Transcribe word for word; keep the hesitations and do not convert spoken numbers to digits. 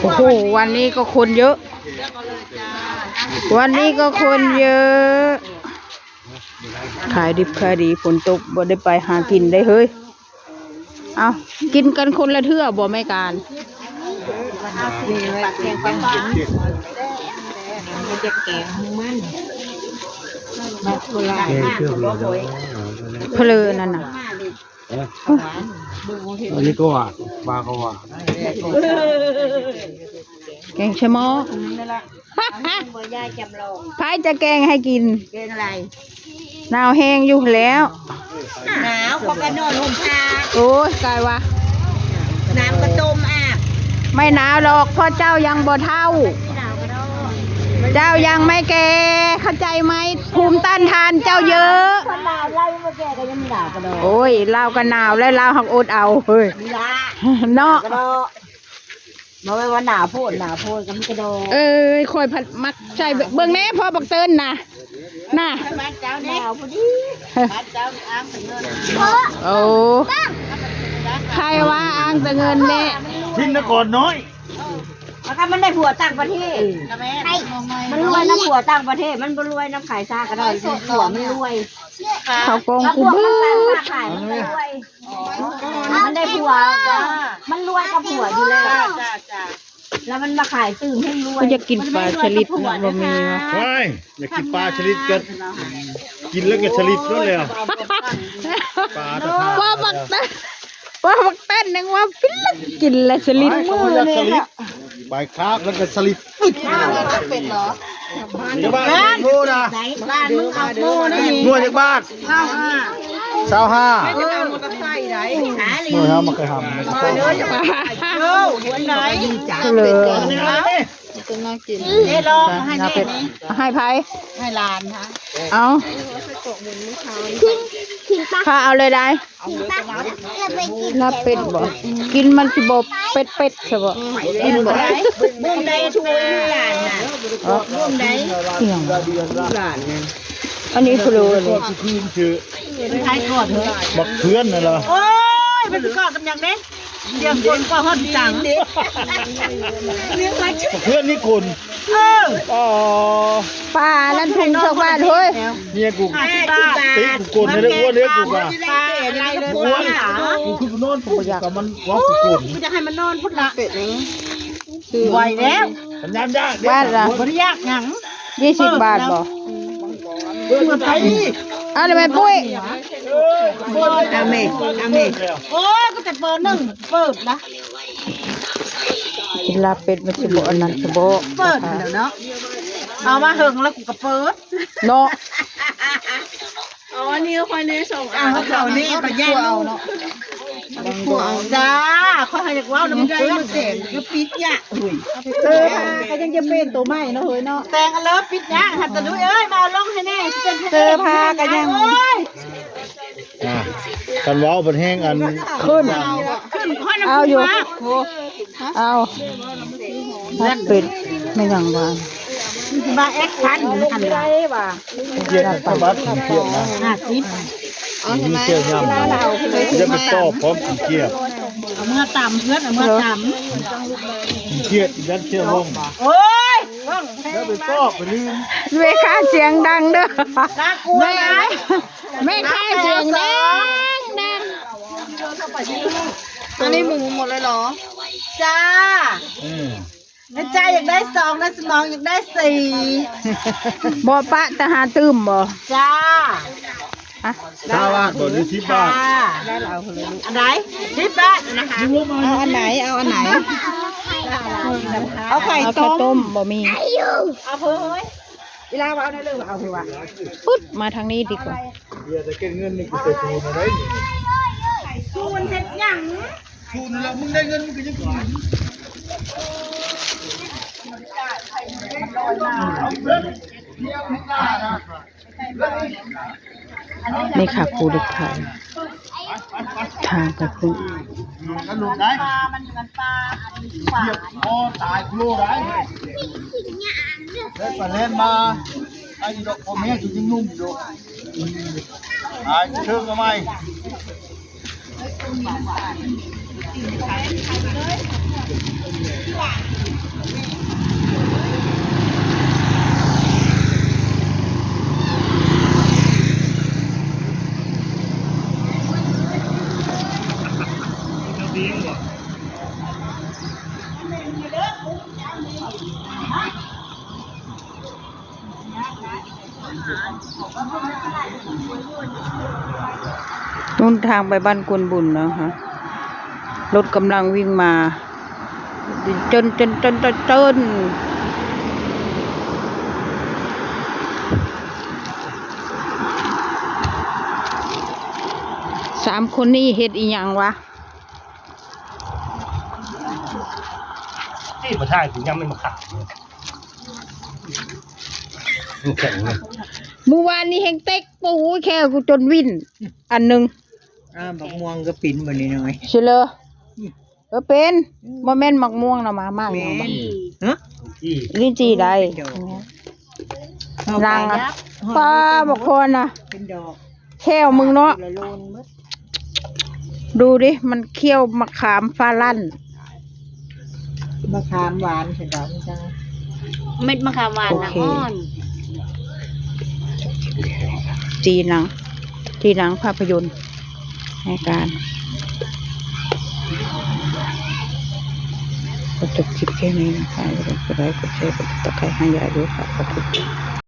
โอ้โห วันนี้ก็คนเยอะ วันนี้ก็คนเยอะ ขายดิบขายดี ฝนตกบ่ได้ไปหากินได้เฮ้ย เอากินกันคนละเทื่อบ่แม่การ เพลินนั่นน่ะ อันนี้ก็หวาน ปลาก็หวาน แกงใช่หมอ เบอร์ยายจำลอง ไผจะแกงให้กิน แกงอะไร หนาวแฮงอยู่แล้ว หนาวเขาก็นอนห่มผ้า โอ้ย กายว่า น้ำกระต้มอาบ ไม่หนาวหรอก เพราะเจ้ายังบ่เฒ่า เจ้ายังไม่แก่ เข้าใจไหม ภูมิต้านทานเจ้าเยอะ คนหนาวไล่มาแก่ก็ยังไม่หนาวกันเลย โอ้ย ลาวก็หนาวและลาวหักอดเอา เฮ้ย นี่ละ เนาะ กระโดด มาไว้ว่าหนาโพด หนาโพดก็มีกระโดด เอ้ย ข่อยผัดมักใส่เบิ่งแน่ พ่อบักเตินน่ะ น่ะ บ้านเจ้าเนี่ย หนาวพอดี บ้านเจ้าอ้างแต่เงิน โอ้ ใครว่าอ้างแต่เงินเนี่ย ทินนครน้อย แล้วก็มันได้ผัวต่างประเทศ มันรวยน้ำผัวต่างประเทศ มันบ่รวยน้ำขายซากก็ได้ ผัวมันรวย เขาโกง แล้ว กู พวก เบิ่ มัน ง สร้างค้าขายมันก็รวย มันได้ผัว มันรวยกับผัวอยู่แล้ว จ้าจ้า แล้วมันมาขายตื่นให้รวย ก็อยากกินปลาสลิดเนาะ บ่มีวะ ว้าย อยากกินปลาสลิดก็กินแล้วก็สลิดนั่นแหละ ปลาตะพาน ว่าบักเต้น ว่าบักเต้นนึงว่าปิ้นละกินละสลิด ไป มื้อ เขาเรียก นี่ สลิด ไปครับ แล้วก็สลิด เป็นเหรอ จะบ้านโม่นะ บ้านมึงเอาโม่นะนี่ นวดจากบ้าน เก้าห้า เศร้าห้า เออ มอเตอร์ไซค์ไหน เมื่อเช้ามาเคยทำ มาเลย เออ หัวไหน เลย นี่ไงนี่ จะน่ากิน เอ๊ะ ลองให้แม่นี่ ให้ไผ ให้หลานค่ะ เอา ทิ้ง ทิ้งปะ ข้าเอาเลยได้ ทิ้งปะ อย่าไปกิน ลาบเป็ดบ่ กินมันสิบ่เป็ดเป็ดซะบ่ กินบ่ บุ้มได้ช่วยหลานน่ะ อ๋อ บุ้มได้ เสี่ยง หลานน่ะ อันนี้พะโล้เลย คืนคือ มันขายกอดเถอะ บักเพื่อนน่ะเหรอ โอ้ย มันสิกอดกันอย่างเด้ เดี๋ยวคนก็ฮอดจัง เพื่อนนี่คน เออ อ๋อ ปลานั่นถุงชาวบ้านเฮ้ย เนี่ยกู ห้าสิบบาท ติ๊กกูคนไม่ได้อ้วนเลยกูอ่ะ ปลาอะไรเลย อ้วน กูคือกูนอนกูอยากกับมันว่ากูคน กูจะให้มันนอนพุทธละ ไหวแล้ว สัญญาณยาก บ้านละ บ่ได้ยากหยัง ยี่สิบบาทบ่ เปิดไป อ่ะ แล้วแม่ปุ้ย อาเมน อาเมน โอ้ย ก็แต่เปิดหนึ่ง เปิดละ กินลาบเป็ดมันสิบ่อันนั้นสิบ่ เปิดแล้วเนาะ เอามาเฮิงแล้วกูก็เปิด เนาะ อ๋อ นี่ก็ค่อยแน่สองอัน เอาเขานี่ก็แยกเอาเนาะ จ้า ข้อยอยากเว้าน้ำเกลือ เออ ก็ยังจะเป็นตัวใหม่เนาะเฮ้ยเนาะ แต่งกันเลย ปิดยาก หัดตะลุยเอ้ย มาเอาลงให้แน่ สิเป็น เสื้อผ้าก็ยัง โอ้ย อ่ะ กันเว้าเป็นแห้งอัน ขึ้น ขึ้นข้อยน้ำ เอาอยู่ พุมา เอา ถ้าเป็นไม่อย่างว่า มันสิมาแอคชั่นเหมือนกันล่ะ เกียดนะ บัดเกียดนะ ห้าสิบ มีเกียดยำ อย่าไปตอบพร้อมขี้เกียจ เอาเมื่อตำเพื่อน เอาเมื่อตำ ขี้เกียจยัดเขี้ยวลง โอ้ย อย่าไปตอบไปลืม แม่ค้าเสียงดังเด้อ น่ากลัวนะ แม่ค้าเสียงดังดัง อันนี้หมูหมดเลยเหรอ จ้า อืม ในใจอยากได้สอง ในสมองอยากได้สี่ บ่ปะแต่หาตื่มบ่ จ้า อ่ะ เก้าบาทบ่หรือสิบบาท ค่ะ อันไหน สิบบาทนะคะ เอาอันไหน เอาอันไหน เอาไข่ เอาข้าวต้ม ต้มบ่มี เอาเพิ่ม เวลาว่าเอาในเรื่องเอาคือว่า ปึ๊ด มาทางนี้ดีกว่า เบียร์จะเก็บเงินนี่กูไปคูณเอาได้นี่ คูณเฮ็ดหยัง คูณแล้วมึงได้เงินมึงก็ยังคูณ นี่ค่ะ ภูเหล็กไฟ ทางไปพุ้น แล้วลูกได้ ปลา มันเหมือนปลา อันนี้ปลา เทียบคอตายโลได้ เล่นไปเล่นมา ไอ้ดอกพ่อแม่อยู่ยังหนุ่มอยู่ หายเชิงก็ไม่ นู่นทางไปบ้านกวนบุญนะคะ รถกำลังวิ่งมา จน จน จน จน จน สามคนนี้เฮ็ดอีหยังวะ ที่มาถ่ายกูยังไม่มาขาย มันแข็งเลย เมื่อวานนี้แฮงเต็กปูแค่กูจนวิ่น อันหนึ่ง อ่าบักม่วงก็ปิ้นบ่นี่น้อย สิเลยเออเป็นบ่แม่นหมากม่วงนะหมามาก แม่ นะ นฮะ ที่ ลิ้นจี่ได้ เป็นดอก นางอะป้าบอกคนนะ เป็นดอก แค่วมึงเนาะ ละโลนหมด ดูดิ มันเคี่ยวมะขามฟ้าลั่น มะขามหวานใส่ดอกมันจัง เม็ดมะขามหวาน โอ นะ เค อ่อน จีหนัง จีหนังภาพยนตร์ให้การ ก็จบคลิปแค่นี้นะคะอย่าลืมกดไลค์กดแชร์กดติดตามให้ยายด้วยค่ะ ขอบคุณ